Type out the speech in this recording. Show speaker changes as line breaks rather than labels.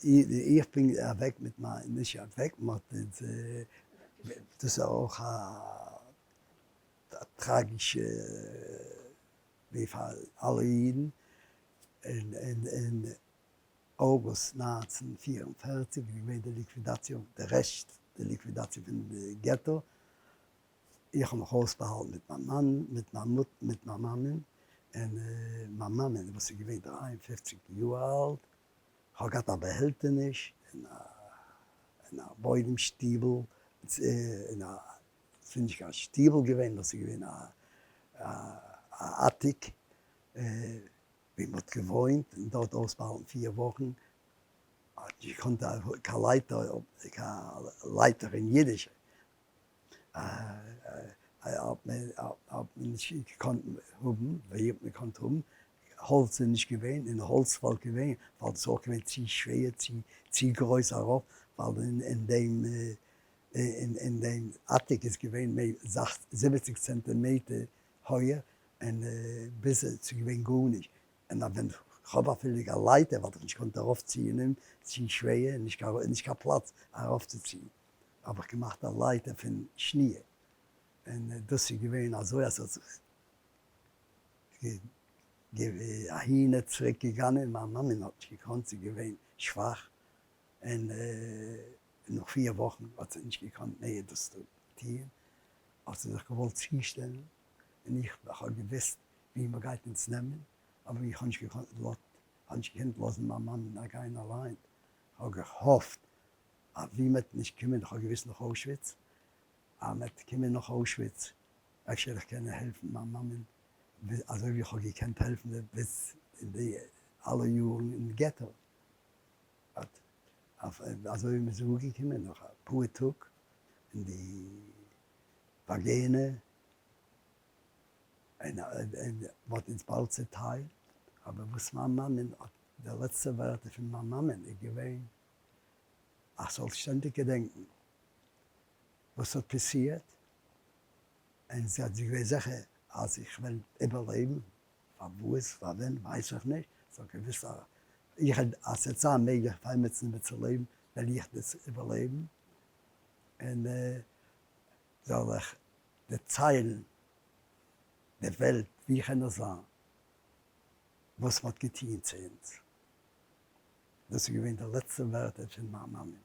איך בין אוועק מיט מיין, נישט אוועק, מ'האט אונז, דאס איז אויך א טראגישע ווי פאר אלע אידן, אין אוגוסט 1944 איז געווען די ליקווידאציע, די רעשט, די ליקווידאציע פון די געטא, איך האב מיך אויסבאהאלטן מיט מיין מאן, מיט מיין מוט, מיט מיין מאמען, און מיין מאמען וואס איז געווען 53 יאר אלט, כ'האב געהאט א באהעלטעניש אין א אין א בוידעם שטיבל, אין א, ס'איז נישט קיין שטיבל געווען, נאר ס'איז געווען א א attic ווי מ'האט געוואוינט, און דארט אויסבאהאלטן פיר וואכן, האט נישט געקאנט קיין לייטער, קיין לייטער אין אידיש האט מען נישט געקאנט האבן, ווי האט מען געקאנט האבן? האלץ איז נישט געווען, און האלץ וואלט געווען, וואלט עס אויך געווען צו שווער, צו גרויס ארויף, ווייל אין דעם אין דעם attic איז געווען 70 צענטימעטער הויעך, און ביז עס איז געווען גארנישט, און ווען כ'האב אפילו א לייטער וואלט איך נישט געקאנט ארויפציען אים, צו שווער, נישט קיין פלאץ ארויפצוציען. האב איך געמאכט א לייטער פון שניר, און דאס איז געווען אזוי אז ס'האט זיך אהין און צוריק געגאנגען, מיין מאמען האט נישט געקאנט, זי איז געווען שוואך, און נאך פיר וואכן האט זי נישט געקאנט מער דאס טון, האט זי זיך געוואלט צושטעלן, און איך האב געוואוסט ווי מען גייט אונז נעמען, אבער איך האב נישט געקאנט, האב נישט געקענט לאזן מיין מאמען גיין אליין, כ'האב געהאפט אז ווי מ'וועט נישט קומען, איך האב געוויסט נאך אוישוויץ, אז מ'וועט קומען נאך אוישוויץ, אפשר וועל איך קענען העלפן מיין מאמען, אזוי ווי איך האב געקענט העלפן ביז אין די אלע יארן אין געטא. אזוי ווי מ'איז אנגעקומען נאך אפאר טאג אין די וואגענע, און מ'האט אונז באלד צעטיילט, אבער וואס מיין מאמען האט, די לעצטע ווערטער פון מיין מאמען איז געווען, איך זאל שטענדיג געדענקן וואס האט פאסירט, און זי האט געווען זיכער אז איך וועל איבערלעבן, פארוואס פארווען ווייס איך נישט, זי האט געוואוסט אז איך אז ס'וועט זיין מעגליך פאר עמיצן איבערצולעבן וועל איך דאס איבערלעבן, און זאל איך דערציילן די וועלט ווי קען עס זיין וואס מ'האט געטון צו אונז. דאס איז געווען די לעצטע ווערטער פון מיין מאמע.